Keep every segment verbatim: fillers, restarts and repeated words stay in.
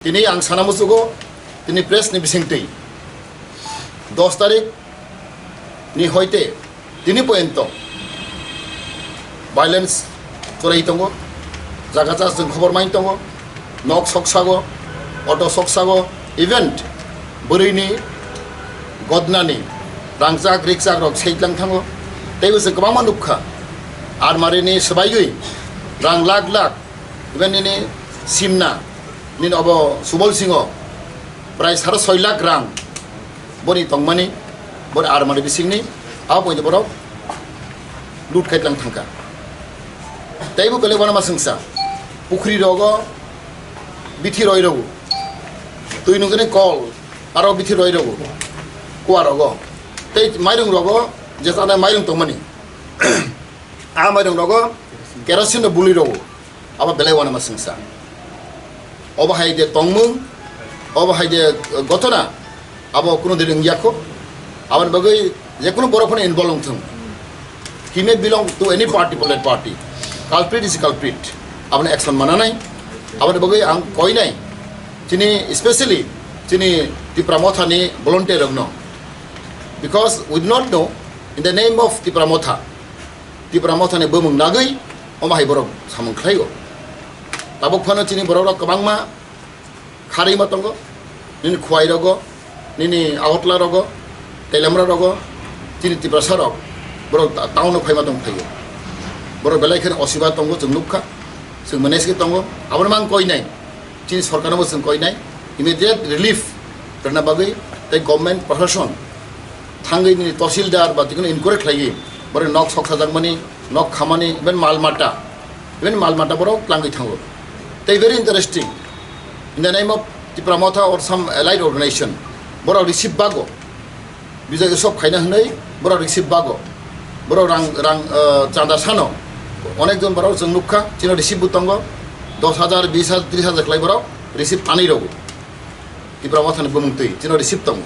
Tini ang sana musugo, tini press ni bisingtwi dos tarik ni hoite tini poyonto violence chwrai tongo, jaga chas chwng khobor mai tongo, nok soksago, auto soksago, even bwrwini godnani rangjak rikjak rok seitlang thango. Teibo chwng kwbangma nukha, armarini swbaigwi rang lakh lakh, even nini simna, nini obo Subol Singho prai saro soi lakh rang boni tongmani, boni armani bisingni, abo poito borok lut khaitlang thangkha. Teibo belai uanama swngsa, pukhri rogo bithi roi rogo, twi nungjaknai kol, aro bithi roi rogo, kua rogo, tei mairung rogo, je chanai mairung tongmani, a mairung rogo kerosene no bului rogo, abo belai uanama swngsa. Obo hai je tongmung, obo hai je, uh, gotona, abo kuno din wngya kho. Aboni bagwi je kuno borok phano involve wngthung. He may belong to any party, political party. Culprit is culprit. Aboni action mananai. Aboni bagwi ang koinai. Chini, especially chini Tipra Motha ni volunteer rokno. Because we do not know, in the name of Tipra Motha, Tipra Motha ni bumung nagwi omo hai borok samung khlaio. Tabuk phano chini borok rok kwbangma kharwi ma tongo, nini Khwai rogo, nini Agartala rogo, Teliamura rogo, chini Tiprasa rok, borok ta-, town o phaima tong phaio. Borok belai kheno osiba tongo, chwng nukha, chwng manage khe tongo, abono mang koinai, chini sorkar no bo chwng koinai, immediate relief rwna bagwi tei government, prashason thangwi nini tahsildar ba tikhono enquiry khlaiwi, borok nok sok sajakmani, nok khamani, even mal mata, even mal mata borok tlangwi thango. Tei very interesting, in the name of Tipra Motha or some allied organization, borok receive bago, Bijoy Utsav khaina hwnwi borok receive bago, borok rang, rang, uh, chanda sano, onek jon borok chwng nukha, chino receive bo tongo, dos hajar, bis hajar, tris hajar khlai borok receive anwi rogo. Tipra Mothani bumung twi chino receive tongo.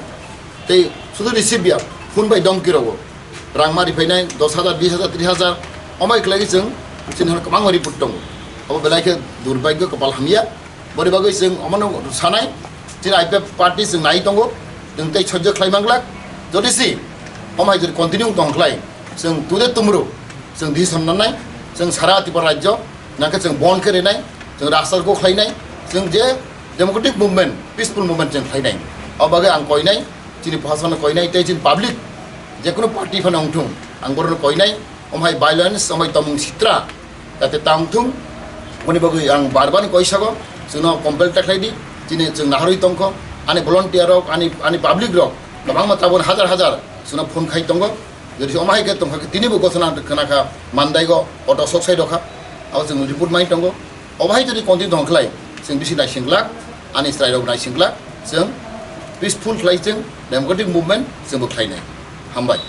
Tei sudu receive ya, phone bai dongki rogo. Rang ma riphainai dos hajar, bis hajar, tris hajar, omai khlai chwng chini hwn kwbangma report tongo. Abo belai khe durbhagyo, kopal hamya. Boni bagwi chwng omono sanai, chini I P F party chwng nai tongo, chwng tei sojjo khlai manglak. Jodi si omai jodi continue tong khlai, chwng tude tumru, chwng decision nanai, chwng sara Tripura rajyo, nangkhe chwng bon khe rinai, chwng rasta ko khlainai, chwng je democratic movement, peaceful movement chwng khlainai. O bagwi ang koinai, chini phasano koinai, tei chini public, jekunu party phano wngthung, ang borokno koinai, omhai violence, omhai tongmung sitra, jate tang thung, boni bagwi ang bar bar koisago, chwngno compel ta khlai di, chini chwng naharwi tongkho, ani volunteer rok, ani, ani public rok, kwbangma tabuk hajar hajar, chwngno phone khai tongo, jodi se omhai khe tongkha khe tini bo gosona khna kha, mandai go, auto sok sai rokha, abo chwng report mai tongo. Obo hai jodi continue tong khlai, chwng bisi naising glak, ani chwrai rok naising glak, chwng peaceful khlai chwng democratic movement chwng bo khlai nai. Hambai.